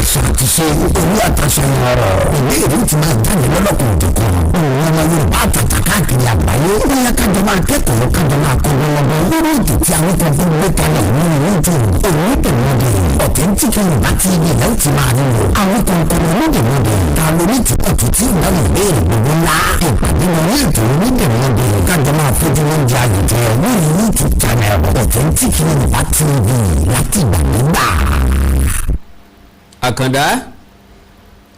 Àṣà àti ṣe orí àtàṣà ọ̀rọ̀ ìbéèrè ti máa jáde lọ́lọ́kan òjọ̀kan. Òun ọmọ Yorùbá àtàtà káàkiri àgbáyé. Ó yẹ kájọ máa kẹ́kọ̀ọ́, kájọ máa kọ́ lọ́wọ́ lórí ètò tí àwọn kan fún gbé kalẹ̀ nínú YouTube Onídèmọdè. Authentic Yorùbá TV lẹ́yìn tí máa nílò àwọn kọ̀ọ̀kan Onídèmọdè. Ta ló ní tìkọ̀tù tí ìdáhùn ìbéèrè gbogbo ńlá ìpàdé lórí ètò Onídèmọdè? Kájọ máa fojú lóúnjẹ àyèjẹ lórí YouTube channel Authentic Yorùbá TV láti ìgbàdégbà. Àkàndá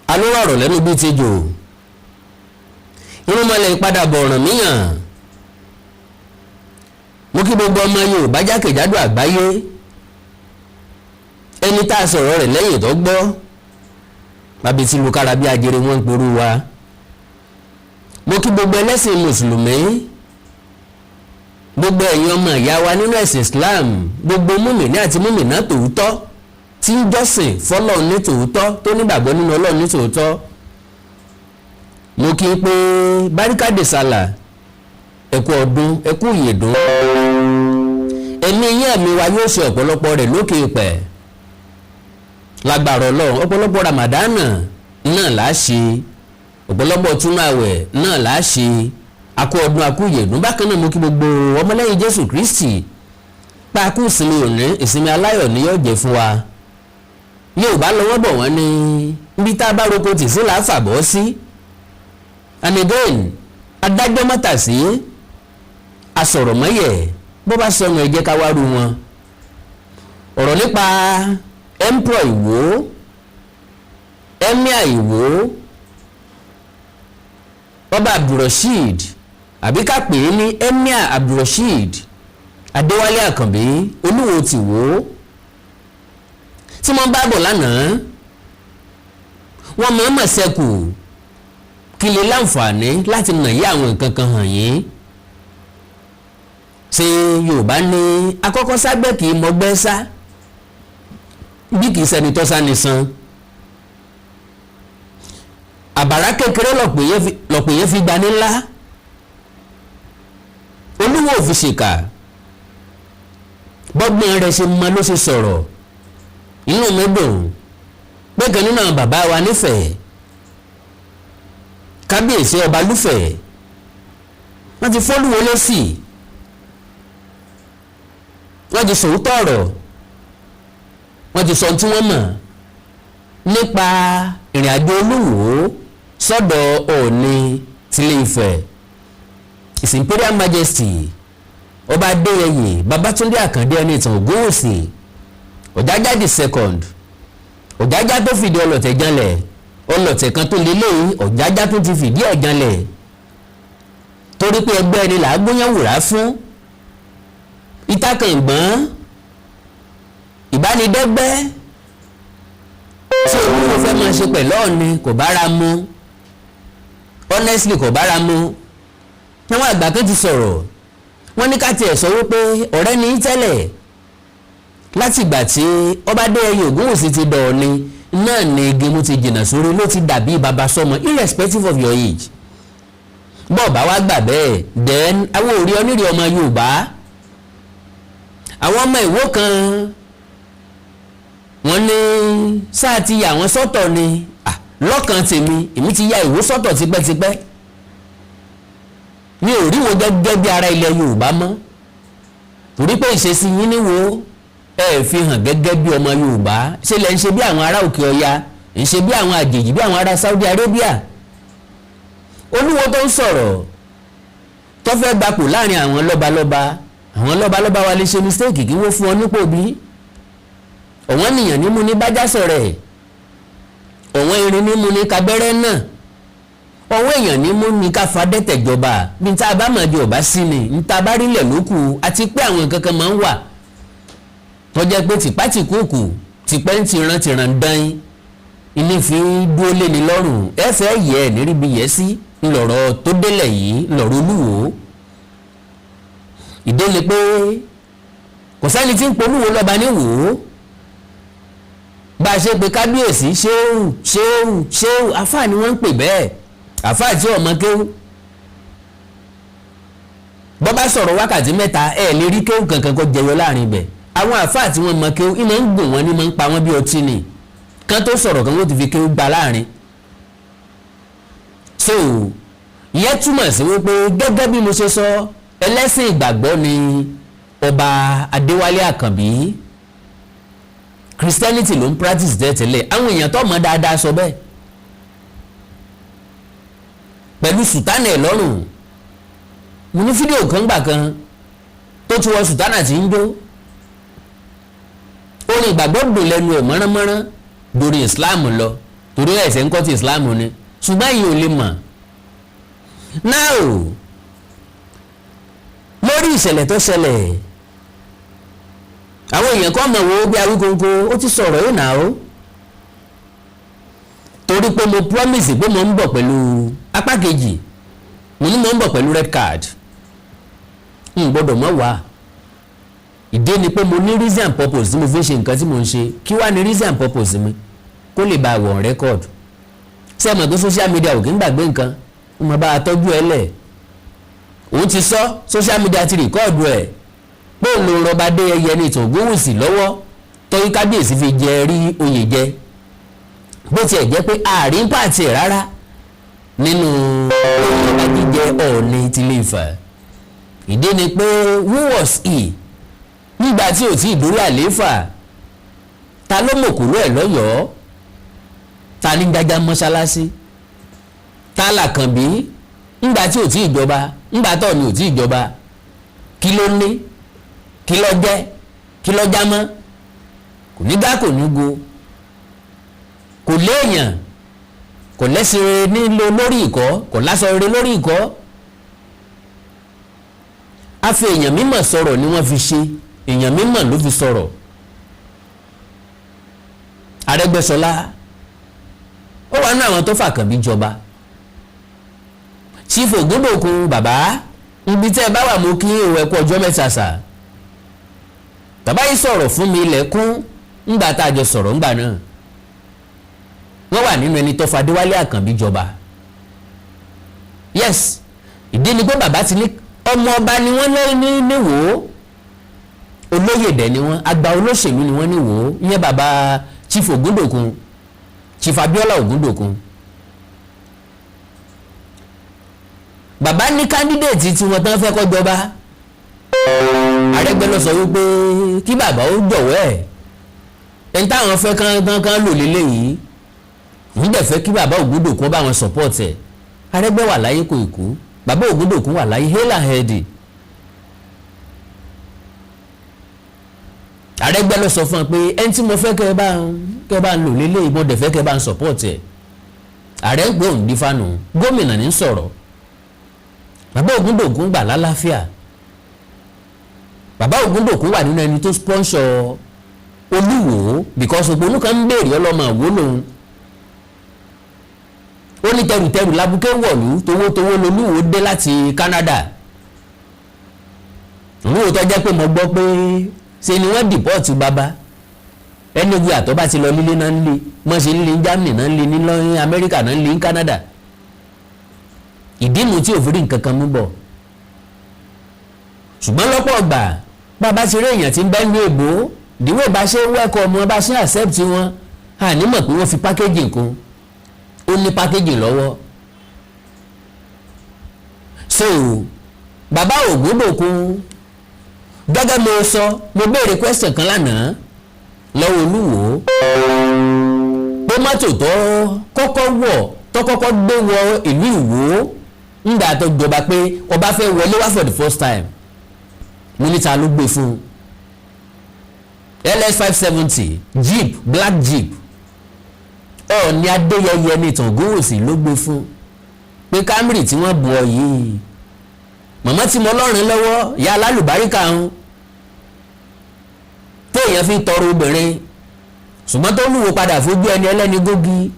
alówó ọ̀rọ̀ lẹ́nu bíi ti jò, irúnmọlẹ̀ ìpadàbọ̀ Ọ̀rànmíyàn. Mo kí gbogbo ọmọ Yorùbá jákèjádò àgbáyé. Ẹni tá a sọ̀rọ̀ rẹ̀ lẹ́yìn tó gbọ́ bàbí tí lukára bí ajere wọn ń perú wa. Mo kí gbogbo ẹlẹ́sìn mùsùlùmí, gbogbo ẹ̀yin ọmọ ìyá wa nínú ẹ̀sìn Islam, gbogbo múmìnì àti múmìnà tòótọ́ tí ń jọ́sìn fọlọ́run ní tòótọ́, tó nígbàgbọ́ nínú Ọlọ́run ní tòótọ́. Mo kí i pé báríkà de sàlà, ẹ̀kú ọdún, ẹ̀kú ìyèdún. Ẹ̀mí yín, ẹ̀mí wa yóò ṣe ọ̀pọ̀lọpọ̀ rẹ̀ lókè pẹ̀ lágbára Ọlọ́run. Ọ̀pọ̀lọpọ̀ Ramadana náà là á ṣe, ọ̀pọ̀lọpọ̀ túnú àwẹ̀ náà là á ṣe. Akú ọdún, akú ìyèdún. Bákan náà, mo kí gbogbo ọmọlẹ́yìn Jésù Kristi pa akú ìsinmi òní. Ìsinmi aláyọ̀ ni yóò jẹ́ fún wa. Yorùbá lọ́wọ́ bọ̀, wọ́n ní ibi tá a bá roko tì sí là á fàbọ̀ sí. And again, adájọ́ mọ́tàsí asọ̀rọ̀mọ́yẹ̀, bó bá sọnù, ẹ jẹ́ ká wá rú wọn. Ọ̀rọ̀ nípa Emperor Ìwó, Emir Ìwó, Ọba Abdulrasheed, àbí ká pè é ní Emir Abdulrasheed Adéwálé Àkànbí, Olúwo tìwó, tí wọ́n bá bọ̀ lánàá, wọ́n mọ̀ọ́mọ̀ sẹ́kù kí lè láǹfààní láti nà yí àwọn nǹkan kan hàn yín. Ṣé Yorùbá ní akọ́kọ́ ságbẹ́ kì í mọgbẹ́ sá, bí kì í ṣẹni tó sá ni san. Àbàrá kékeré lọ̀pọ̀ yẹn fi gbani ńlá. Olúwo ò fi ṣèkà. Bọ́gbọ́n rẹ̀ ṣe mọ ló ṣe sọ̀rọ̀. Inú mi dùn pé kan nínú àwọn bàbá wa nífẹ̀ẹ́, Kábíyèsí Ọba Lúfẹ̀, wọ́n ti fọ́lùwọ́ lẹ́sì, wọ́n ti sòótọ́ ọ̀rọ̀, wọ́n ti sọ ohun tí wọ́n mọ̀ nípa ìrìn àjò Olúwo sọ́dọ̀ Ọọ̀ni tilé Ifẹ̀, His Imperial Majesty Ọba Adéyẹyè Babátúndé Àkàndé Ẹnìtàn Ògúnwùsì, Ọ̀jájá the Second, Ọ̀jájá tó fìdí ọlọ̀tẹ̀ janlẹ̀. Ọlọ̀tẹ̀ kan tó lélẹ́yìn, Ọ̀jájá tó ti fìdí ẹ̀ janlẹ̀, torí pé ẹgbẹ́ ẹni là á gbóyàn wùrà fún ìtakàngbọ́n ìbánidẹ́gbẹ́ tí Olúwo fẹ́ máa ṣe pẹ̀lú Ọọ̀ni kò bára mu. Honestly, kò bára mu. Àwọn àgbà kan ti sọ̀rọ̀, wọ́n ní ká tiẹ̀ sọ wípé ọ̀rẹ́ ní tẹ́lẹ̀. Látìgbà tí Ọba Adéyẹyè Ògúnwùsì ti dọ̀ọ̀ni náà ni igi mú ti jìnnà sórí, ló ti dàbí baba sọmọ, irrespective of your age. Bọ́ọ̀ bá wá gbà bẹ́ẹ̀, then àwọn òrí onírì ọmọ Yorùbá, àwọn ọmọ Ìwó kan, wọ́n ní sáà ti yà wọ́n sọ́tọ̀ ni. Lọ́kàn tèmi, èmi ti ya Ìwó sọ́tọ̀ tipẹ́tipẹ́. Mi ò rí wo gẹ́gẹ́ bí ara ilẹ̀ Yorùbá mọ́, torí pé ìṣesí yín níwò ẹ fi hàn gẹ́gẹ́ bí ọmọ Yorùbá. Ṣe lẹ́ ń ṣe bí àwọn ará òkè ọya, ń ṣe bí àwọn àjèjì, bí àwọn ará Saudi Arabia. Olúwo tó ń sọ̀rọ̀, tó fẹ́ gbapò láàrin àwọn lọ́balọ́ba, àwọn lọ́balọ́ba wa lè ṣe mistake kí wọ́n fún ọ nípò bí ọ̀wọ́n nìyàn nímú ní bájá sọ̀rọ̀ ẹ̀, ọ̀wọ́n irin nímú ní kabẹ́rẹ́ náà, ọwọ́ èèyàn ní mú ní ká fadẹ́tẹ̀jọba. Bí n tá a bá mọ̀ di ọ̀bá sí ni n tá a bá rílẹ̀ lókù. Àti pé àwọn nǹkan kan máa ń wà tó jẹ́ pé tìpátìkúùkù tìpẹ́ ń tìran tìran dán ilé fi dúró lé ní lọ́rùn. Ẹ fẹ́ yẹ ẹ̀ níríbi yẹ sí ńlọrọ̀ tó délẹ̀ yìí, ńlọrọ̀ Olúwo. Ìdí ni pé kò sẹ́ni tí ń polúwo lọ́ba ní wò ó. Bá a ṣe pé kábíyèsí, ṣéwù, ṣéwù, ṣéwù, àfáà ni wọ́n ń pè bẹ́ẹ̀, àfáà tí ọmọ kéwú. Bọ́ bá sọ̀rọ̀ wákàtí 3, ẹ̀ lè rí kéwú kankan kó jẹyọ láàrin ibẹ̀. Àwọn àfáà tí wọ́n mọ kéwú, ìmọ̀ ń gùn wọ́n ní mọ̀ ń pa wọ́n bí ọtí ni. Kan tó sọ̀rọ̀ kan, wọ́n ti fi kéwú gba láàrin. So ìyẹn túmọ̀ sí wípé, gẹ́gẹ́ bí mo ṣe sọ, ẹlẹ́sìn ìgbàgbọ́ ni Ọba Adéwálé Àkànbí. Christianity ló ń practice tẹ́tẹ́lẹ̀. Àwọn èèyàn tó mọ̀ dáadáa sọ bẹ́ẹ̀ pẹ̀lú sùtánà ẹ̀ lọ́rùn. Mo ní fídíò kan gbà kan tó ti wọ sùtánà tí ń jó orin ìgbàgbọ́, dùn lẹ́nu ẹ̀ mọ́ránmọ́rán dorí Islam lọ, torí ẹ̀sẹ̀ ń kọ́ ti Islam ni, ṣùgbọ́n yìí ò lè mọ̀. Now, lórí ìṣẹ̀lẹ̀ tó ṣẹlẹ̀, àwọn èèyàn kan mọ̀ wo bí Awíkonko ó ti sọ̀rọ̀ yìí nà ó, torí pé mo promise pé mo ń bọ̀ pẹ̀lú apá kejì. Mo ní mo ń bọ̀ pẹ̀lú red card, n gbọ́dọ̀ mọ̀ wá. Ìdí ni pé mo ní reason and purpose tí mo fi ń ṣe nǹkan tí mo ń ṣe. Kí wá ní reason and purpose mi? Kó lè bá a wọ̀ record. Ṣé ẹ mọ̀ pé social media ò kí ń gbàgbé nǹkan? Ó máa bá a tọ́jú ẹ lẹ̀. Òun ti sọ, social media ti record ẹ̀ pé òun ló rọba Adéyẹyẹ ní ìtàn Ògúnwùsì lọ́wọ́ tọ́yí kábíyèsí fi jẹ rí oyè jẹ, bó tiẹ̀ jẹ́ pé àárín pàtì ẹ̀ rárá nínú ọba jíjẹ Ọọ̀ni tilé Ifẹ̀. Ìdí ni pé, who was he nígbà tí ò tí ì dórí àlééfà? Ta ló mọ̀kúrú ẹ̀ lọ́yọ̀ọ́? Ta ní gbájá mọ́ṣáláṣí? Ta làkànbí ńgbà tí ò tí ì jọba? Ńgbà tó ni ò tí ì jọba, kí ló ní? Kí ló jẹ́? Kí ló já mọ́? Kò ní gá, kò ní go, kò léèyàn, kò lẹ́sìn rere nílò lórí ìkọ́, kò lásọ rere lórí ìkọ́. A fi èèyàn mímọ̀ sọ̀rọ̀ ni wọ́n fi ṣe, èèyàn mímọ̀ ló fi sọ̀rọ̀. Arẹ́gbẹ́ṣọlá, ó wà nínú àwọn tó fàkànbí jọba. Chief Ògúndòkun, bàbá, ibi tẹ́ ẹ bá wà, mú kí òun ẹ̀kú ọjọ́ mẹ́ta sà. Bàbá yìí sọ̀rọ̀ fún mi ilẹ̀kùn ńgbà tá a jọ sọ̀rọ̀ ńgbà náà. Wọ́n wà nínú ẹni tó fa Adéwálé Àkànbí jọba. Yes, ìdí ni pé bàbá ti ní ọmọ ọba ni wọ́n ní níwò, olóyè dẹ̀ ni wọ́n, àgbà olóṣèlú ni wọ́n níwò. Ìyẹn bàbá Chief Ògúndòkun, Chief Abiola Ògúndòkun. Bàbá ní candidate tí wọ́n tán fẹ́ kó jọba. Arẹ́gbẹ́ lọ sọ wípé kí bàbá ó jọ̀wọ́ ẹ̀, ẹni táwọn fẹ́ kán kán lò lélẹ́yìí, ń dẹ̀ fẹ́ kí bàbá Ògúndòkun bá wọn support ẹ̀. Arẹ́gbẹ́ wà láyé, kò kú. Bàbá Ògúndòkun wà láyé, hale and healthy. Arẹ́gbẹ́ lọ sọ fún ọ pé ẹni tí mo fẹ́ kẹ́ bá ń lò lélẹ́yìí, mo dẹ̀ fẹ́ kẹ́ bá ń support ẹ̀. Ààrẹ gbóhùn dífànù, gómìnà ní sọ̀rọ̀. Bàbá Ògúndòkun gbà lálàáfíà. Bàbá Ògúndòkun wà nínú ẹni tó sponsor Olúwo, because òpònú kan ń béèrè ọlọ́mọ àwò lòun. Ó ní tẹrùtẹrù labuké wọ̀lú, towótowó lolúwo dé láti Canada. Olúwo tó jẹ́ pé mo gbọ́ pé ṣe ni wọ́n deport bàbá ẹni wí àtọ́ bá ti lọ lílé náà ń lé mọ́ ṣe ń lé ní Germany náà, ń lé ní lọ́yìn Amẹ́ríkà náà, ń lé ní Canada. Ìdí nu tí òfin rí nǹkan kan mú bọ̀. Ṣùgbọ́n lọ́pọ̀ ọgbà, bàbá ti rí èèyàn tí ń bẹ́ ń lu èbó, ìdíwọ́ bá ṣe ń wẹ́kọ̀ ọmọ, bá ṣe ń accept wọn, àní mọ̀ pé wọ́n fi packaging kún. Ó ní packaging lọ́wọ́. So bàbá Ògúndòkun, gẹ́gẹ́ mo sọ, mo béèrè question kan lánàá lọ́wọ́ Olúwo pé mọ́tò tó kọ́kọ́ wọ̀, tó kọ́kọ́ gbé wọ ìlú Ìwó ńgbà tó jọba, pé ọba fẹ́ wọlé wá for the first time, mo ní ta ló gbé fún un? LS 570 jeep, black jeep. Ọọ̀ni Adéyẹyẹ ní ìtàn Ògúnwùsì ló gbé fún, pé Camry tí wọ́n bù ọ yìí, màmá tí mo lọ́rin lọ́wọ́, ìyá alálùbáríkà ń téèyàn fi tọrọ obìnrin, ṣùgbọ́n tó lúwo padà fojú ẹni ẹlẹ́ni gógì.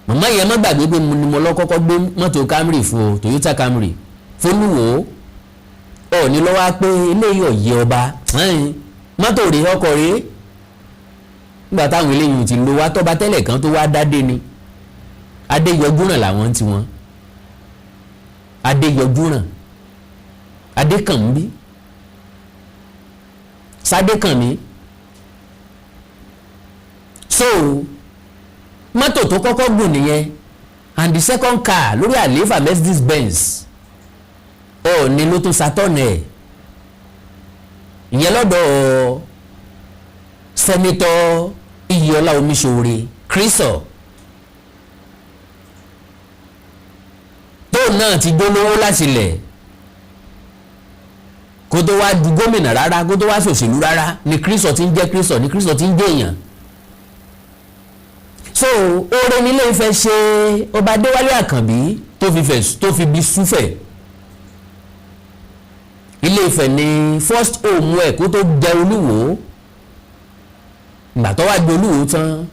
Màmá yẹn, má gbàgbé pé mo ni mo lọ kọ́kọ́ gbé mọ́tò Camry fún o, Toyota Camry fólúwo. Ọ̀ọ́ni lọ́wọ́ á pé eléyìí ọ̀yẹ́ ọba, mọ́tò rèé, ọkọ̀ rèé. Nígbà táwọn eléyìí ti lo wá tọ́ba tẹ́lẹ̀ kan tó wá dádé ni Adéyọjúràn làwọn ti wọn, Adéyọjúràn, Adékànbí, Sádékànmí. So Mọ́tò tó kọ́kọ́ gùn nìyẹn, and the second car lórí àlééfà, Mercedes Benz, Ọọ̀ni ló tún satọ́nà ẹ̀, ìyẹn lọ́dọ̀ Senator Iyọlá Omiṣore Chrysor, tóun náà ti gbólówó láti lẹ̀ kó tó wá du gómìnà rárá, kó tó wá ṣòṣèlú rárá ni Chrysor ti ń jẹ́ Chrysor, ni Chrysor ti ń jẹ́ èèyàn. So oore nílé Ifẹ̀ ṣe ọba Adéwálé Àkànbí tó fi fẹ̀, tó fi bí súfẹ̀. Ilé Ifẹ̀ ní first home ẹ̀ kó tó jẹ Olúwo. Ìgbà tó wá di Olúwo tán,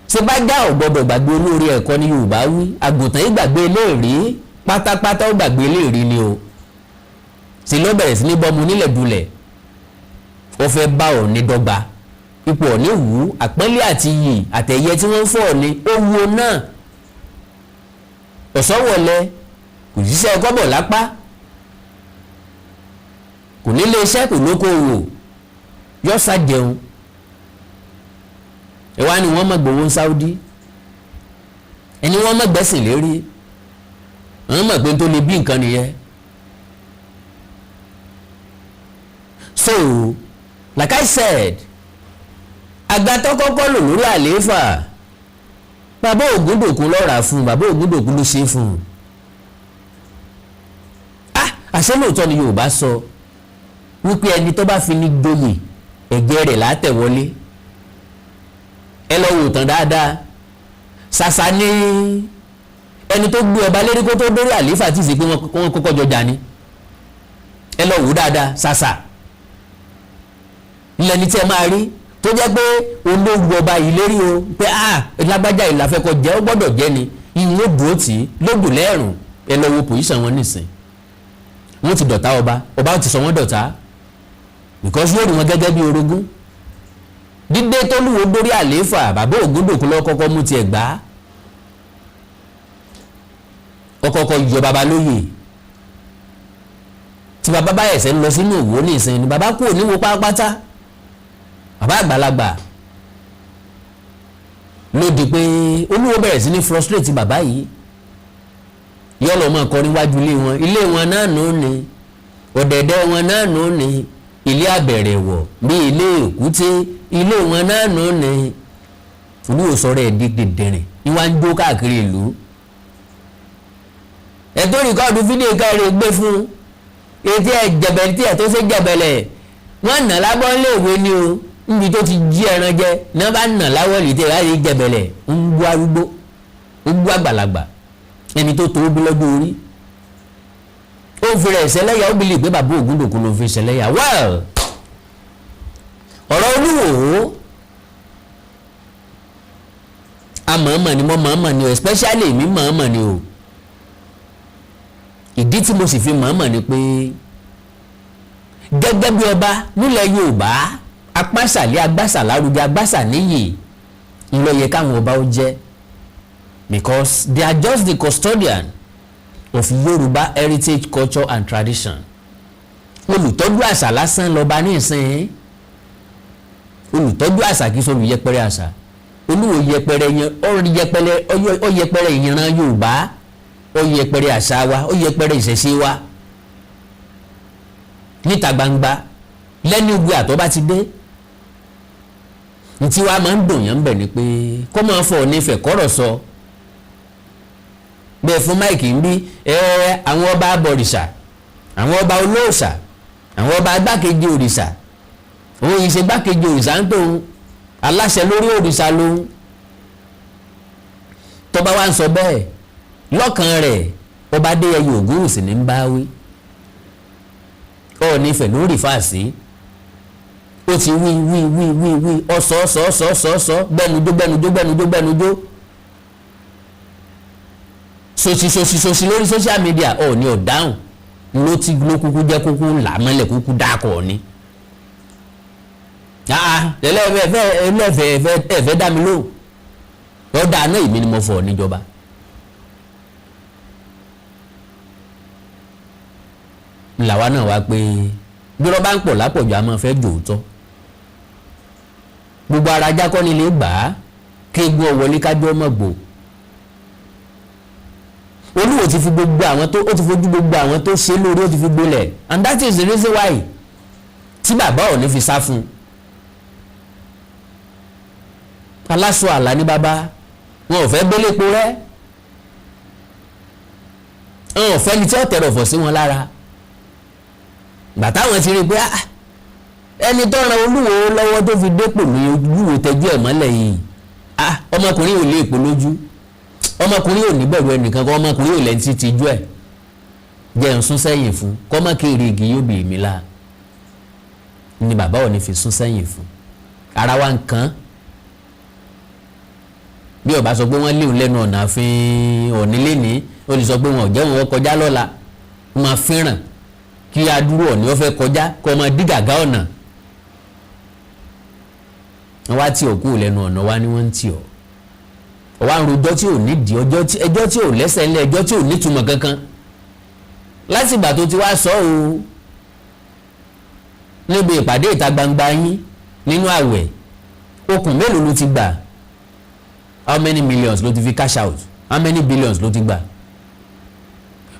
ṣe bá já ò gbọdọ̀ gbàgbé olóore ẹ̀kọ́ ní Yorùbá wí. Àgùntàn yìí gbàgbé eléèrí pátápátá, ó gbàgbé eléèrí ni o. Sì ló bẹ̀rẹ̀ sí ní bọ́mu nílẹ̀ dulẹ̀, ó fẹ́ bá Ọọ̀ni dọ́gba. Ipò Ọọ̀ni wù ú, àpọ́nlé àti iyì àtẹ̀yẹ tí wọ́n ń fọ́ Ọọ̀ni, ó wu o náà. Ọ̀sọ́wọ̀lẹ̀ kò ṣiṣẹ́ kọ́bọ̀ lápá, kò nílé iṣẹ́, kò lókòwò, yọ́sà jẹun. Ẹ wá ní wọ́n mọ̀ gbowó ní Saudi, ẹni wọ́n mọ̀ gbẹ́sìn lérí, wọ́n mọ̀ pé tó lè bí nǹkan nìyẹn. So like I said, àga tó kọ́kọ́ lò lórí àlééfà, bàbá Ògúndòkun ló rà fún un, bàbá Ògúndòkun ló ṣe é fún un. Ah, àṣẹ lóòótọ́ ni Yorùbá sọ wípé ẹni tó bá fi ní gboyè, ẹ̀jẹ̀ rẹ̀ látẹ̀wọlé. Ẹ lọ wò tán dáadáa, ṣàṣà ni ẹni tó gbé ọba lérí kó tó dórí àlééfà tí ì sí pé wọ́n kọ́kọ́ jọ jà ni. Ẹ lọ wò dáadáa, ṣàṣà lẹni tí ẹ máa rí tó jẹ́ pé olówó ọba yìí lérí o, pé ah, lágbájá ìlàfẹ́kọ̀ jẹ́, ó gbọ́dọ̀ jẹ́ ni ìwọ̀n dúró tì í lóògùn lẹ́rùn. Ẹ lọ wo pòsíṣàn wọn nísìn, wọ́n ti dọ̀tá ọba, ọba ti sọ wọ́n dọ̀tá, because yóò rí wọn gẹ́gẹ́ bí orogún. Dídé tó lúwo dórí àlééfà, bàbá Ògúndòkun ló kọ́kọ́ mú tiẹ̀ gbá, ọkọ̀ọ̀kọ̀ yọ bàbá lóyè. Tí bàbá bá ẹ̀sẹ̀ ń lọ sínú òwò nísìn ni bàbá kú òníwó pátápátá. Bàbá àgbàlagbà ló di pé Olúwo bẹ̀rẹ̀ sí ní frustrate bàbá yìí, yọ lọ mọ kọrin wájú ilé wọn. Ilé wọn náà nù ní, ọ̀dẹ̀dẹ̀ wọn náà nù ní, ilé àbẹ̀rẹ̀wọ̀ bí ilé èkúté, ilé wọn náà nù ní. Olúwo sọ̀rọ̀ ẹ̀ di dìndìnrìn ní wá ń jó káàkiri ìlú. Ẹ̀tọ́ record fídíò káàrí gbé fún etí ẹ̀ jẹ̀bẹ̀lẹ̀ tí ẹ̀ tó ṣe jẹ̀bẹ̀lẹ̀, wọ́n nà lábọ́ léèwé ni o, níbi tó ti jí ẹran jẹ náà bá nà láwọ̀ lè tẹ̀ láti jẹ̀bẹ̀lẹ̀. Ń gbọ́ arúgbó, ń gbọ́ àgbàlagbà, ẹni tó tó bí lọ́jọ́ orí, ó fi rẹ̀ ṣẹlẹ́yà, ó bí lè pé bàbá Ògúndòkun ló fi ṣẹlẹ́yà. Well, ọ̀rọ̀ Olúwo amọ̀ọ́mọ̀ ni mo mọ̀ọ́mọ̀ ni o, especially mi mọ̀ọ́mọ̀ ni o. Ìdí tí mo sì fi mọ̀ọ́mọ̀ ni pé gẹ́gẹ́ bí ọba nílẹ̀ Yorùbá, apásàlẹ̀ agbásà lárugẹ, agbásà níyì ńlọ yẹ káwọn ọba ó jẹ́, because they are just the custodian of Yorùbá heritage, culture and tradition. Olùtọ́jú àṣà lásán lọ́ba ní ìsìn. Olùtọ́jú àṣà kì í sọ olùyẹpẹrẹ àṣà. Olúwo yẹpẹrẹ yẹn, ó yẹpẹrẹ ìran Yorùbá, ó yẹpẹrẹ àṣà wa, ó yẹpẹrẹ ìṣẹ̀ṣe wa níta gbangba lẹ́nu ìgbé àtọ́ bá ti dé. Ntí wa máa ń dùn yẹn ń bẹ̀ ni pé kó máa fọ nífẹ̀ẹ́ kọ́rọ̀ sọ bẹ́ẹ̀ fún máìkì ń bí ẹ. Àwọn ọba abọ̀rìṣà, àwọn ọba olóòṣà, àwọn ọba agbákejì òrìṣà, òun yìí ṣe gbákejì òrìṣà ń tóun, aláṣẹ lórí òrìṣà lóun. Tọ́ba wa ń sọ bẹ́ẹ̀ lọ́kàn rẹ̀, ọba Adéyẹyè Ògúnwùsì ní ń bá wí. Ọọ̀ni Ifẹ̀ ló rí fàásì. Ó ti wí wí wí wí wí, ọ̀sọ̀ ọ̀sọ̀ ọ̀sọ̀ ọ̀sọ̀ ọ̀sọ̀, gbẹnujó gbẹnujó gbẹnujó gbẹnujó, sosi sosi sosi lórí social media. Ọọ̀ni ọ̀dáhùn ló ti ló kúkú jẹ́ kúkú là mọ́lẹ̀, kúkú dákọ̀ ni. Ẹlẹ́fẹ̀ẹ́ ẹ̀fẹ́ dá mi lóhùn ọ̀dà náà, èmi ni mo fọ̀ níjọba. Làwa náà wá pé bí wọ́n bá ń pọ̀ lápọ̀jù, a máa fẹ́ jòótọ́. Gbogbo ara ajá kọ́ ni lè gbà á. Kéegun ọ̀wọ́lé kájọ́ ọmọ gbò. Olúwo ti fi gbogbo àwọn tó, ó ti fojú gbogbo àwọn tó ṣe lórí, ó ti fi gbolẹ̀, and that is the reason why tí bàbá ò ní fi sá fún un. Aláṣọ àlà ní bàbá wọn ò fẹ́ gbélépo rẹ́, wọn ò fẹ́ ni tí ó tẹ̀rọ̀ fọ̀ sí wọn lára. Gbà táwọn ti rí i pé ẹni tó ran Olúwo lọ́wọ́ tó fi dépò ní Olúwo tẹjú ẹ̀ mọ́lẹ̀ yìí, ọmọkùnrin ò lè pò lójú, ọmọkùnrin ò ní bẹ̀rù ẹnìkan kan, ọmọkùnrin ò lẹ́ni tí ti jú ẹ̀ jẹ́ ń sún sẹ́yìn fún kọ́mọ́ kiri igi yóò bì mí la ni bàbá ò ní fi sún sẹ́yìn fún. Ara wa nǹkan bí ó bá sọ pé wọ́n léwu lẹ́nu ọ̀nà àfin òní lẹ́ni, ó lè sọ pé wọn ò jẹ́ wọn kọjá lọ́la, wọ́n máa fẹ́ràn kí adúrú ọ̀ní ó fẹ́ kọjá kó máa dí gàgá ọ̀nà. Wọ́n wá tí òkú lẹ́nu ọ̀nà wa ni wọ́n ń tì ọ́, wọ́n á rojọ́ tí ò nídìí, ẹjọ́ tí ò lẹ́sẹ̀ ńlẹ̀, ẹjọ́ tí ò nítumọ̀ kankan. Láti ìgbà tó ti wá sọ o níbi ìpàdé ìta gbangba yín nínú àwẹ̀, okùn mélòó ló ti gbà? How many millions ló ti fi cash out? How many billions ló ti gbà?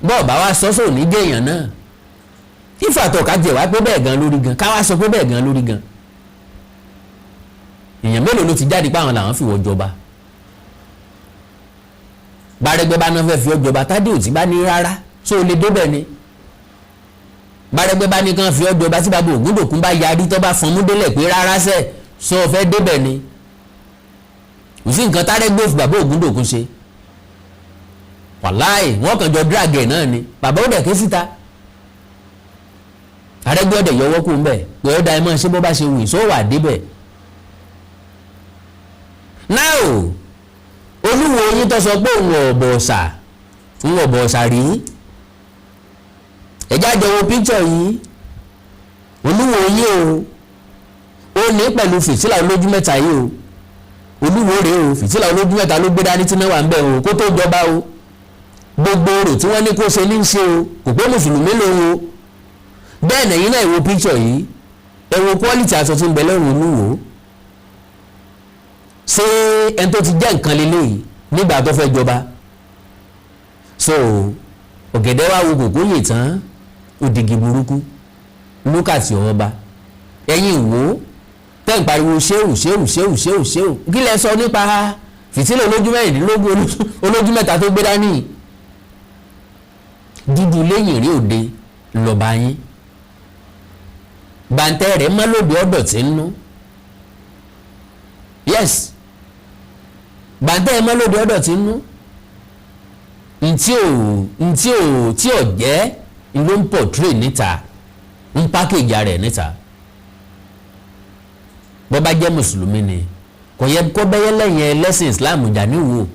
Bọ́ọ̀ bá wá sọ sóò ní jẹ́yàn náà ìfàtọ̀ ká jẹ̀ wá pé bẹ́ẹ̀ gan lórí gan, ká wá sọ pé bẹ́ẹ̀ gan lórí gan, èèyàn mélòó ló ti jáde pé àwọn làwọn fi wọ́ jọba? Bárẹ́gbẹ́ bá náà fẹ́ fi ọ́ jọba, tádé ò tí bá ní rárá, só o lè débẹ̀ ni? Bárẹ́gbẹ́ bá ní kàn fi ọ́ jọba, tí bàbá Ògúndòkun bá yarí, tó bá fọn mú délẹ̀ pé rárá sẹ́, sọ ọ fẹ́ débẹ̀ ni? Kò sí nǹkan tárẹ́gbẹ́ òfin bàbá Ògúndòkun ṣe, wàláì, wọ́n kàn jọ drag ẹ̀ náà ni. Bàbá ó dẹ̀ ké síta, Arẹ́gbẹ́ ọ̀dẹ̀ yọwọ́ kú mbẹ̀ pé ó da, ẹ mọ̀ ṣé bó bá ṣe wù só wà débẹ̀. Now, Olúwo yín tó sọ pé òun ọ̀bọ̀ ọ̀sà, òun ọ̀bọ̀ ọ̀sà rí, ẹ̀já jọ wo picture yìí. Olúwo yín o, ó ní pẹ̀lú fìtílà olójú mẹ́ta yìí o. Olúwo rèé o, fìtílà olójú mẹ́ta ló gbé dání tí náà wà ń bẹ̀ o. Kó tó jọba o, gbogbo orò tí wọ́n ní kó ṣe ní í ṣe o, kò pé mùsùlùmí lòun o. Bẹ́ẹ̀ nẹ̀yìn náà, ìwo picture yìí, ẹ wo quality aṣọ tí ń bẹ lọ́rùn Olúwo. Ṣé ẹni tó ti jẹ́ nǹkan lélẹ́yìí nígbà tó fẹ́ jọba? So ọ̀gẹ̀dẹ̀ wa wo kòkó yè tán, òdìgì burúkú lókàtí ọba. Ẹ̀yin wò tẹ́ ń pariwo ṣéwù ṣéwù ṣéwù ṣéwù ṣéwù, kí lẹ sọ nípa fìtílà olójú mẹ́rìndínlógún, olójú mẹ́ta tó gbé dání? Dúdú lẹ́yìn rí òde lọ́ba yín, bàǹtẹ́ rẹ̀ mọ́ lóde ọ̀dọ̀ tí ń nú. Yes, bàǹtẹ́ mọ́ lóde ọ̀dọ̀ tí ń nú. Ntí ò tí ò jẹ́ ló ń portray níta, ń package rẹ̀ níta. Bó bá jẹ́ mùsùlùmí ni, kò yẹ kó bẹ́yẹ lẹ́yìn ẹlẹ́sìn Islam jà níwò.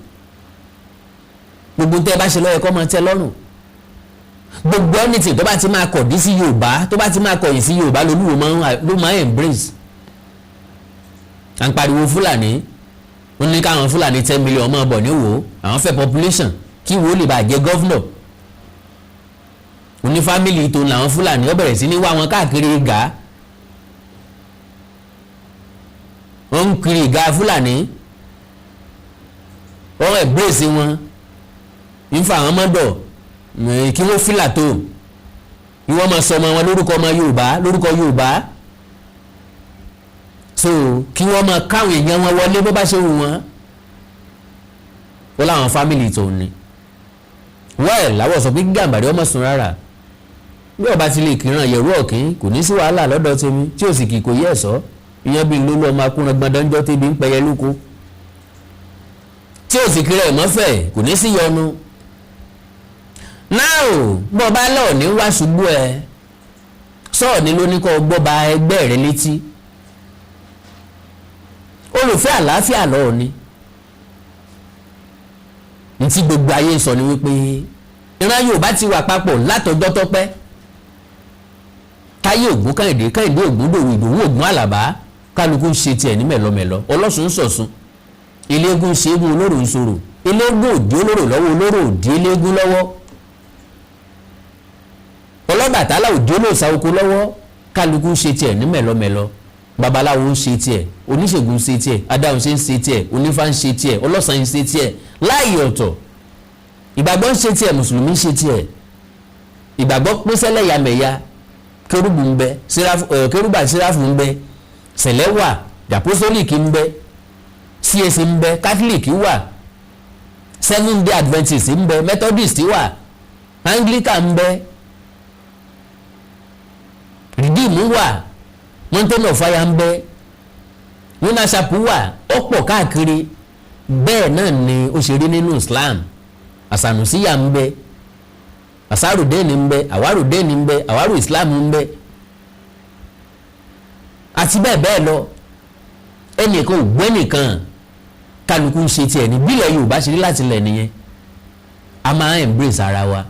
Gbogbo tẹ́ ẹ bá ṣe lọ́yẹ kó máa tẹ́ lọ́rùn. Gbogbo anything tó bá ti máa kọ̀dí sí Yorùbá, tó bá ti máa kọ̀yìn sí Yorùbá, lolúwo ló máa embrace. À ń pariwo Fúlàní, ó ní káwọn Fúlàní 10 million máa bọ̀ níwò, àwọn fẹ́ population kí Ìwó lè bàa jẹ́ governor. Oní family tó làwọn Fúlàní, ó bẹ̀rẹ̀ sí ní wá wọn káàkiri ìgá, wọ́n ń kiri ìgá Fúlàní, wọ́n embrace wọn, ń fa àwọn mọ́dọ̀ kí wọ́n fìlà tó kí wọ́n máa sọ ọmọ wọn lórúkọ ọmọ Yorùbá, lórúkọ Yorùbá, so kí wọ́n máa káwọn èèyàn wọn wọlé bó bá ṣe wù wọ́n. Ó láwọn family tó ní wẹ́ẹ̀ láwọ̀ sọ pé Gàmbàrí ọmọ sùn rárá. Bí ọba ti lè kíran yẹ̀rú ọ̀kín, kò ní sí wàhálà lọ́dọ̀ tèmi. Tí ò sì kì kò yẹ ẹ̀sọ́ ìyẹn bí lólú ọmọ akúran gbọdọ̀njọ́ tẹ́bi ń pẹyẹ lóko, tí ò sì kíra ẹ̀mọ́fẹ̀, kò ní sí yọnu. Náà bọ́ bá lọ́ọ̀ ní wá ṣubú ẹ sọ́ọ̀ ní ló ní kọ́ gbọ́ ba ẹgbẹ́ rẹ létí. Olùfẹ́ àlàáfíà lọ́ọ̀ ni. Ntí gbogbo ayé ń sọ ni wípé ìran Yorùbá ti wà papọ̀ látọjọ́ tọ́pẹ́. Táyé Ògún, Kẹ́hìndé, Kẹ́hìndé Ògún, Dòwú, Ìdòwú Ògún Àlàbá, kálukú ń ṣe tiẹ̀ ní mẹ̀lọmẹ̀lọ. Ọlọ́sùn ń sọ̀sùn, eléégún ń ṣe égún, olóró ń sọ̀rọ̀, eléégún òdì olóró lọ́wọ́, olóró òdì eléégún lọ́wọ́, ọlọ́bàtálá òdì olóòsà oko lọ́wọ́. Kálukú ń ṣe tiẹ̀ ní mẹ̀lọmẹ̀lọ, babaláwo ń ṣe tiẹ̀, Oníṣègùn ṣe tiẹ̀, adáhunṣe ń ṣe tiẹ̀, onífá ń ṣe tiẹ̀, ọlọ́sàn ń ṣe tiẹ̀ láàyè ọ̀tọ̀. Ìgbàgbọ́ ń ṣe tiẹ̀, mùsùlùmí ń ṣe tiẹ̀. Ìgbàgbọ́ pín sẹ́lẹ̀yàmẹ̀yà. Kérúbù ń bẹ, kérúbù àti séráfù ń bẹ, sẹ̀lẹ̀ wà, apostolic ń bẹ, CAC ń bẹ, Catholic wà, Seven Day Adventist ń bẹ, Methodist wà, Anglican ń bẹ, Redeem wà, Mountain of Fire ń bẹ, Winners Chapel wà, ó pọ̀ káàkiri. Bẹ́ẹ̀ náà ni ó ṣe rí nínú Islam. Àsànùsíyà ń bẹ, àsárùdẹ́ẹ̀nì ń bẹ, àwárùdẹ́ẹ̀nì ń bẹ, àwárù Islam ń bẹ, àti bẹ́ẹ̀ bẹ́ẹ̀ lọ. Ẹnìkan ò gbẹ́ nìkan, kálukú ń ṣe tiẹ̀ ní. Bílẹ̀ Yorùbá ṣe rí láti lẹ̀ nìyẹn. A máa ń embrace ara wa,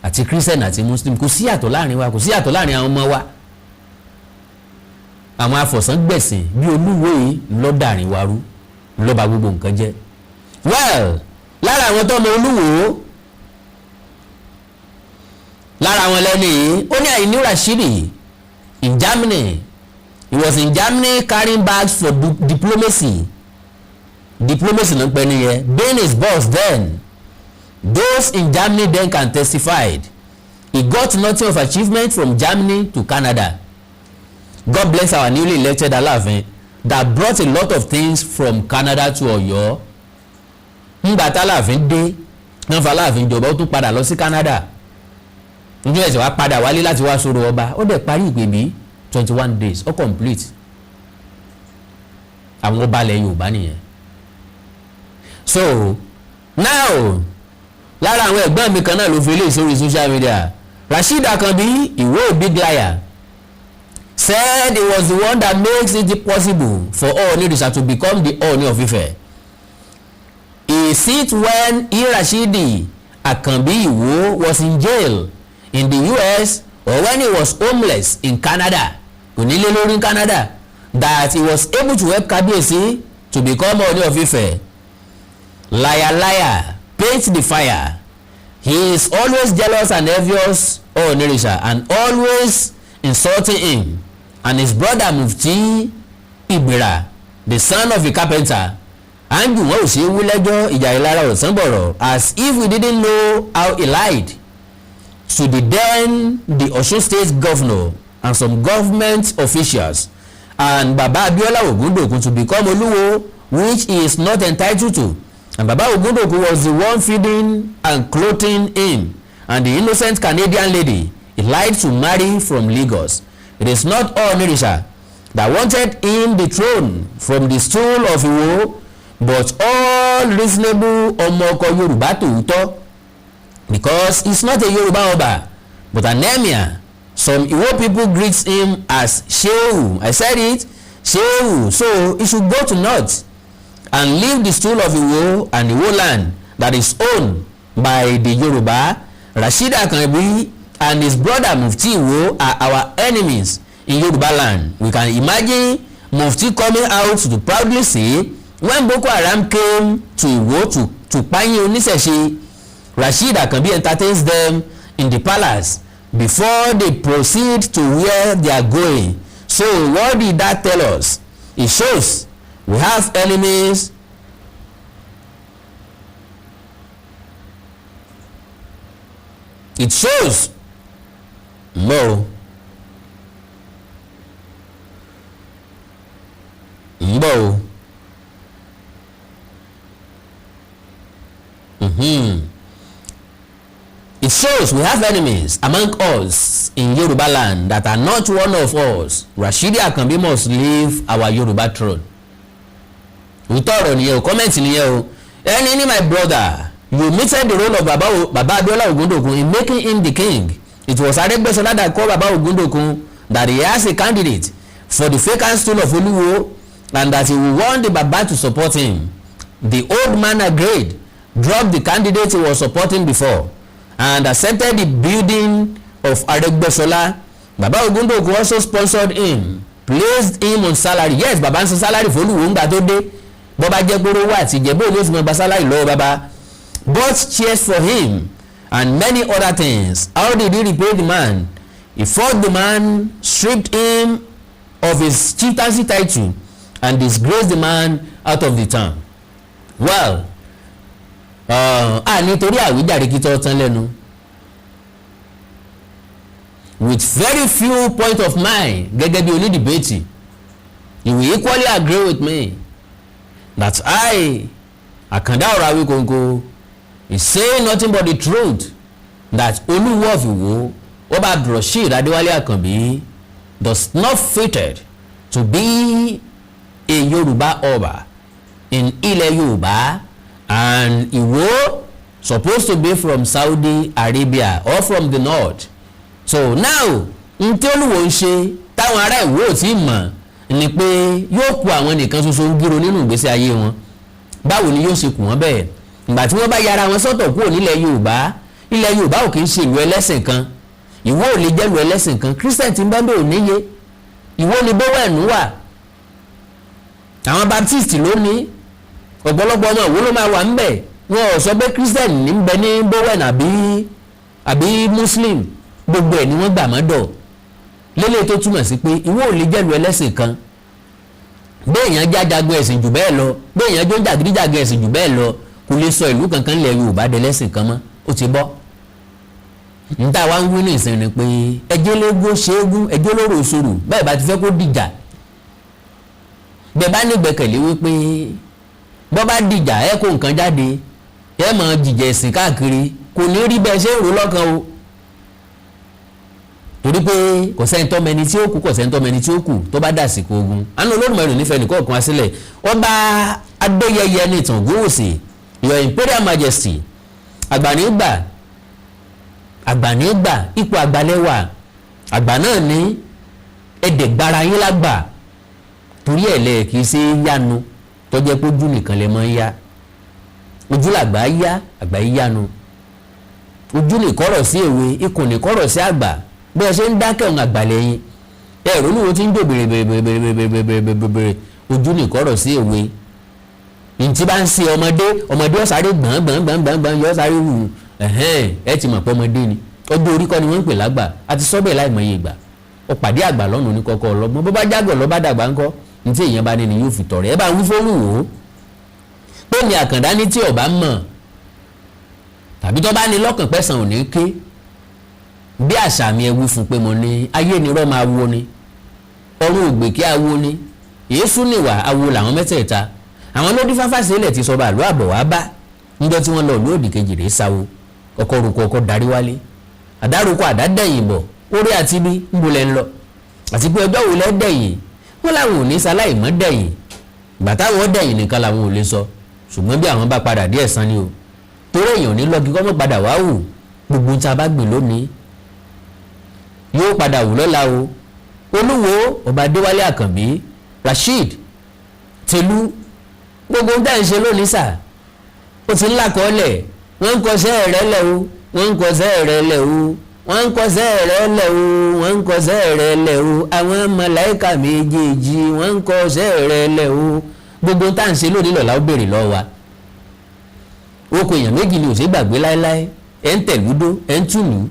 àti Christian àti Muslim. Kò sí yàtọ̀ láàrin wa, kò sí yàtọ̀ láàrin àwọn ọmọ wa. Àwọn afọ̀sángbẹ̀sìn bí olúwo yìí ńlọ́dàrin wa rú, ńlọ́ba gbogbo nǹkan jẹ́. Well, lára àwọn tó mọ olúwo, lára àwọn lẹ́nu yìí, ó ní, "I knew Rashidi in Germany. He was in Germany carrying bags for diplomacy." Diplomacy ló ń pẹ́ nìyẹn. "Being his boss then, those in Germany then can testify. He got nothing of achievement from Germany to Canada. God bless our newly elected Aláàfin that brought a lot of things from Canada to Ọ̀yọ́." Ńgbà tálàfin dé wọ́n fa Aláàfin jọba, ó tún padà lọ sí Canada, níjọ́ ẹ̀sẹ̀ wá padà wálé láti wá sọ̀rọ̀ ọba. Ó dẹ̀ parí ìpè bí 21 days, ó complete. Àwọn ọba ilẹ̀ Yorùbá nìyẹn. So now, lára àwọn ẹ̀gbọ́n mi kan náà ló fi eléyìí sórí social media. "Rasheed Akanbi Iwo, big liar, said he was the one that makes it possible for Oonirisa to become the Ooni of Ife. Is it when he, Rashidi Akanbi Iwo, was in jail in the US or when he was homeless in Canada," kò nílé lórí Canada, "that he was able to help Kabiyesi to become Ooni of Ife? Liar, liar, paint the fire. He is always jealous and envious Oonirisa and always insulting him and his brother Mufti Igbira, the son of a carpenter." Andrew wọn ò ṣe é wú lẹ́jọ́ ìjà ìlara ọ̀sán bọ̀rọ̀. "As if we didn't know how he lied to the then the Osun State governor and some government officials and Baba Abiola Ogundokun to become Oluwo, which he is not entitled to. And Baba Ogundokun was the one feeding and clothing him and the innocent Canadian lady he lied to marry from Lagos. It is not Oonirisa that wanted him the throne from the stool of Iwo, but all reasonable ọmọ ọkọ Yorùbá tòótọ́, because he's not a Yoruba Ọba but an emir. Some Iwo people greet him as Shehu. I said it, Shehu. So he should go to north and leave the stool of Iwo and Iwo land that is owned by the Yoruba. Rasheed Akanbi and his brother Mufti Iwo are our enemies in Yoruba land. We can imagine Mufti coming out to proudly say when Boko Haram came to Iwo to kpayin oníṣẹ̀ṣe, Rasheed Akanbi entertains them in the palace before they proceed to where they are going. So what did that tell us? It shows we have enemies. It shows no ń bọ̀ o. It shows we have enemies among us in Yoruba land that are not one of us. Rashidi Akanbi must leave our Yoruba throne." Òótọ́ ọ̀rọ̀ nìyẹn o. Comment nìyẹn o. Ẹni ní, "My brother, you omitted the role of Baba Abiola Ogundokun in making him the king. It was Aregbesola that called Baba Ogundokun that he has a candidate for the vacant stool of Oluwo and that he will want the Baba to support him. The old man agreed, dropped the candidate he was supporting before and accepted the building of Aregbesola. Baba Ogundokun also sponsored him, placed him on salary." Yes, baba ń san salary f'Olúwo ńgbà tó dé. Bọ́ bá jẹ́ pé owó àti ìjẹ́, bóun ló fi mọ gba salary lọ́wọ́ baba? "Bought chairs for him and many other things. How did he repay the man? He fought the man, stripped him of his chieftaincy title and disgrace the man out of the town. Well, nítorí àwíjàre kí tó tán lẹ́nu, with very few point of mind gẹ́gẹ́ bí oní debate, you will equally agree with me that I, Àkàndá ọ̀rọ̀ Awíkonko, is saying nothing but the truth that Olúwo of Ìwó, Ọba Abdulrasheed Adéwálé Àkànbí, does not fitted to be a Yorùbá Ọba in ilẹ̀ Yorùbá, and Ìwó supposed to be from Saudi Arabia or from the north. So now, n tí Olúwo ń ṣe táwọn ará Ìwó ò tí ì mọ̀ ni pé yóò kù àwọn nìkan ṣoṣo ń gírò nínú ìgbésí ayé wọn. Báwo ni yóò ṣe kù wọ́n bẹ́ẹ̀ ìgbà tí wọ́n bá yára wọn sọ́tọ̀ kúrò nílẹ̀ Yorùbá? Ilẹ̀ Yorùbá ò kì í ṣe ìlú ẹlẹ́sìn kan. Ìwó ò lè jẹ́ ìlú ẹlẹ́sìn kan. Christian ti ń bẹ́ẹ̀ bẹ́ẹ̀ ò níye. Ìwó ni bówẹ̀ ẹ̀nú wà, àwọn Baptist ló ní. Ọ̀pọ̀lọpọ̀ ọmọ Ìwó ló máa wà ńbẹ̀. Wọn ò sọ pé Christian ní ń bẹ ní Bowen àbí Muslim. Gbogbo ẹ̀ ni wọ́n gbà mọ́dọ̀ lélẹ̀, tó túmọ̀ sí pé Ìwó ò lè jẹ́lu ẹlẹ́sìn kan. Béèyàn jájagun ẹ̀sìn jù bẹ́ẹ̀ lọ, béèyàn jó ń jàgídíjàgan ẹ̀sìn jù bẹ́ẹ̀ lọ, kò lè sọ ìlú kankan lẹ̀ Yorùbá dẹlẹ́sìn kan mọ́. Ó ti bọ́. Níta wá ń wí ní ìsìn ni pé ẹjẹ́ légún ṣeégún, ẹjẹ́ lóró òṣòro. Bẹ́ẹ̀ bá ti fẹ́ kó dìjà, bẹ́ẹ̀ bá ní gbẹ́kẹ̀lé wípé bọ́ bá dìjà, ẹ kó nǹkan jáde, ẹ mọ̀ jìjẹ̀ ẹ̀sìn káàkiri, kò ní rí bẹ́ẹ̀ ṣe ń rò lọ́kàn o, torí pé kò sẹ́ni tó mẹni tí ó kú, kò sẹ́ni tó mẹni tí ó kù tó bá dàsìkò ogun. Àánú Olódùmarè nífẹ̀ẹ́ nìkan kan sílẹ̀. Ọba Adéyẹyẹ Ẹnìtàn Ògúnwùsì, Your Imperial Majesty, àgbànígbà, àgbànígbà, ipò àgbàlẹ́wà àgbà náà ní ẹ̀ẹ́dẹ̀gbára yín lágbà, torí ẹ̀ lẹ́ẹ̀ kì í ṣe é yánu tó jẹ́ pé ojú nìkan lè máa ń yá. Ojú làgbà yá, àgbà yí yánu. Ojú nìkọ́rọ̀ sí èwe, ikùn nìkọ́rọ̀ sí àgbà. Bí ẹ ṣe ń dákẹ́ òun àgbà lẹ́yìn ẹ̀rọ olúwo tí ń jò bèrèbèrèbèrèbèrèbèrè. Ojú nìkọ́rọ̀ sí èwe. Ntí bá ń ṣe ọmọdé, ọmọdé ó sáré gbọ̀n gbọ̀n gbọ̀n gbọ̀n gbọ̀n, yọ sáré wù ẹ̀hẹ́n. Ẹ ti mọ̀ pé ọmọdé ni. Ọjọ́ orí kọ́ ni wọ́n ń pè lágbà. Àti sọ́bẹ̀ láìmọye ìgbà. Ó pàdé àgbà lọ́nà oníkọ́kọ́ ọlọ́gbọ́n. Bó bá jágọ̀ lọ́ bá dàgbà ńkọ́? Ntí èèyàn bá ní ni yóò fi tọ̀rẹ́. Ẹ bá ń wí fólùwò pé ní Àkàndá ní tí ọba mọ̀ tàbí tó bá ní lọ́kàn pẹ̀sán ò ní ké bí àṣà mi. Ẹ wí fún pé mo ní ayé ni rọ́ máa wo ni ọrùn ògbè kí awo ni èésú nìwà awo làwọn mẹ́tẹ̀ẹ̀ta. Àwọn ló dín fáfá sílẹ̀ tí sọba àlọ́ àbọ̀ wá bá níjọ́ tí wọ́n lọ ìlú òdì kejì rèé sáwo. Ọkọ̀ rúkọ, ọkọ̀ darí wálé, àdárúkọ àdádẹ́yìn bọ̀. Orí àti bí ń bolẹ̀ ń lọ àti pé ọjọ́ wo lẹ́ dẹ̀yìn? Wọ́n làwọn ò ní sáláì mọ́ dẹ̀yìn. Ìgbà táwọn dẹ̀yìn nìkan làwọn ò lè sọ, ṣùgbọ́n bí àwọn bá padà díẹ̀ san ni o, torí èèyàn ò ní lọ́gi kọ́ mọ́ padà wá wù. Gbogbo tí a bá gbìn lónìí yóò padà wù lọ́la o. Olúwo Ọba Adéwálé Àkànbí Rasheed Tìlú, gbogbo ń tẹ̀ ń ṣe lónìí sà, ó ti ń làkọọ́lẹ̀. Wọ́n ń kọsẹ́ rẹ̀ lẹ̀ o, wọ́n ń kọsẹ́ rẹ̀ lẹ̀ o, wọ́n ń kọsẹ́ rẹ̀ lẹ̀ o, wọ́n ń kọsẹ́ rẹ̀ lẹ̀ o. Àwọn màláíkà méjèèjì, wọ́n ń kọsẹ́ rẹ̀ lẹ̀ o. Gbogbo tá à ń ṣe lónìí lọ́la ó béèrè lọ́wọ́ wa. Oko èèyàn méjì ni ò ṣe gbàgbé láéláé: ẹ̀ ń tẹ̀lúdó, ẹ̀ ń tùlù,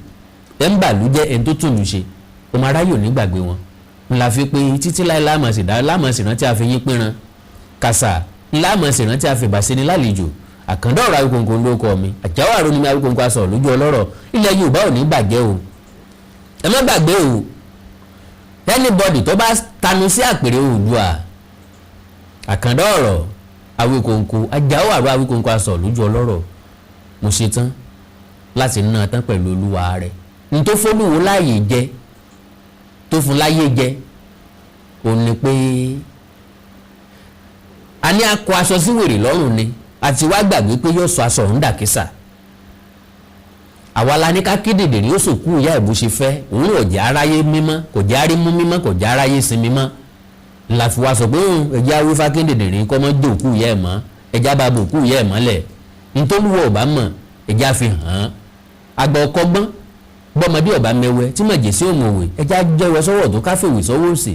ẹ̀ ń bàlú jẹ́, ẹ̀ ń tó tùlù ṣe. Ọmọ aráyò ní gbàgbé wọn. Ńlá fi pé títí láé láàmọ̀ sì dá láàmọ̀ sì rántí àfihàn pínran kàṣà láàmọ̀ sì rántí àfìbàṣe ní lálejò. Àkàndá ọ̀rọ̀ Awíkonko ló kọ́ mi. Àjáwá àrùn ni mi. Awíkonko aṣọ lójú ọlọ́rọ̀. Ilẹ̀ Yorùbá ò ní bàjẹ́ o. Ẹ má gbàgbé o, anybody tó bá tanu sí àpèrè Oòduà, Àkàndá ọ̀rọ̀ Awíkonko, Àjáwá àrùn Awíkonko aṣọ lójú ọlọ́rọ̀, mo ṣe tán láti ná tán pẹ̀lú olúwa rẹ̀. N tó fólúwo láàyè jẹ, tó fún láyé jẹ, òun ni pé a ní akọ aṣọ sí wèrè lọ́rùn ni àti wá gbàgbé pé yóò sọ aṣọ òun dàkísà. Àwa la ní ká kí dèdè ní ó sòkú ìyá ìbò ṣe fẹ́. Òun ò jẹ́ aráyé mímọ́, kò jẹ́ arímú mímọ́, kò jẹ́ aráyé sinmi mọ́. Ńlá fi wá sọ pé ẹjẹ́ awífá kí dèdè ní kọ́ mọ́ jòkú ìyá ẹ̀ mọ́, ẹjẹ́ bá bòkú ìyá ẹ̀ mọ́lẹ̀. Ntòlúwọ̀ ọ̀bá mọ̀, ẹjẹ́ àfi hàn án. Àgbà ọkọ gbọ́n, bọ́mọdé ọ̀bá mẹ́wẹ́ tí màjèsí òmòwè, ẹjẹ́ ajẹ́wẹ́ sọ́wọ́ tó káfíwì sọ́wọ́ òsì,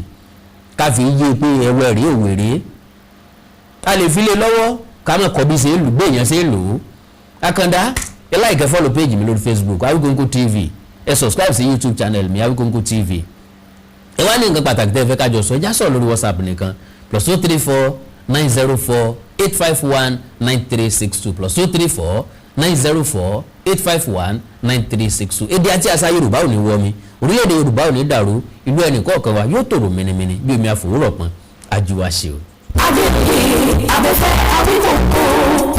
káfí yé pé ẹwẹ́ rí òwe rí. A lè fi lé lọ́wọ́ ká mọ̀ kọ́ bí ṣe é lù, gbé èèyàn ṣe é lò ó. Àkàndá, ẹ like, ẹ follow page mi lórí Facebook, Awikonko TV. Ẹ subscribe sí YouTube channel mi, Awikonko TV. Ẹ wá ní nǹkan pàtàkì tẹ́ ẹ fẹ́ ká jọ sọ, ẹ já sọ̀rọ̀ lórí WhatsApp nìkan. +234 904 851 9362, +234 904 851 9362. Èdè àti àṣà Yorùbá ò ní wọmi, orílẹ̀-èdè Yorùbá ò ní dàrú, ìlú ẹnì kọ̀ọ̀kan wa yóò tòrò mìnìmìnì bí omi àfòwúrọ̀ pọn. Àjùwàṣe o. Adéyé Abẹ́fẹ́ Awíkòkò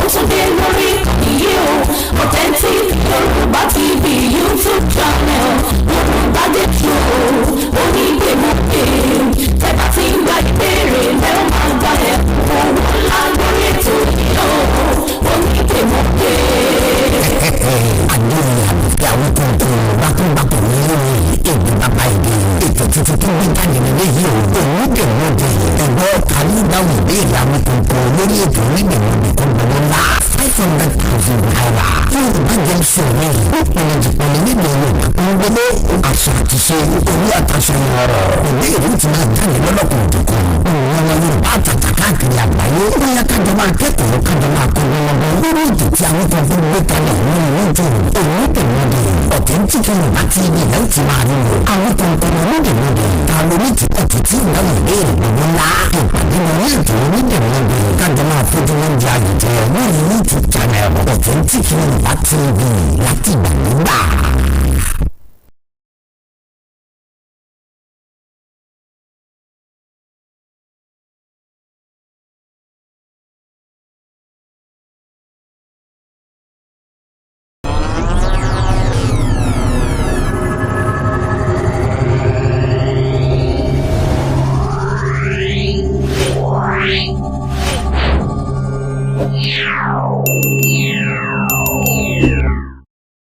ó tún dé lórí ìkànnì yìí o. Authentic Yorùbá TV YouTube channel, Yorùbá Dé Show, onígbèmọ̀gbè. Tẹ́ bá ti ń gba ìbéèrè lẹ́wọ̀n, máa gba ẹ̀kún owó ńlá lórí ètò yìí o, onígbèmọ̀gbè. Àdéhùn àbùkù àwọn kọ̀ọ̀kan bákúbákù ní lórí èdè bàbá èdè. Ètò tuntun tó gbé jáde nílé yìí o, onígbèmọ̀gbè. Ẹ̀gbọ́n kàní ìdáhùn ìbéèrè àwọn kọ̀ọ̀kan lórí ètò onígbèmọ̀gbè tó gbọmọ ńlá ₦500,000. Yorùbá jẹ́ sọ̀rọ̀ ó pinnu jìpọ̀lẹ̀ nílẹ̀ Yorùbá tó ń gbélé àṣà àti ṣe orí àtàṣe ọ̀rọ̀. Ìbéèrè ti máa jáde lọ́lọ́kan òjọ̀kan. Òun ọmọ Yorùbá àtàtà káàkiri àgbáyé, ó yẹ kájọ máa kẹ́kọ̀ọ́, kájọ máa kọ́ lọ́wọ́ lórí ètò tí àwọn kan fún gbé kalẹ̀ nínú YouTube onígbèmọ̀gbè. Authentic Yorùbá TV lẹ́yìn tí máa nílò àwọn kọ̀ọ̀kan onígbèmọ̀gbè. Ta ló ní tìkọ̀tì tí ìdáhùn ìbéèrè gbogbo ńlá ìpàdé lórí ètò onígbèmọ̀gbè? Kájọ máa fojú lóúnjẹ àyèjẹ lórí YouTube channel Authentic Yorùbá TV láti ìgbàgbọ́gbà.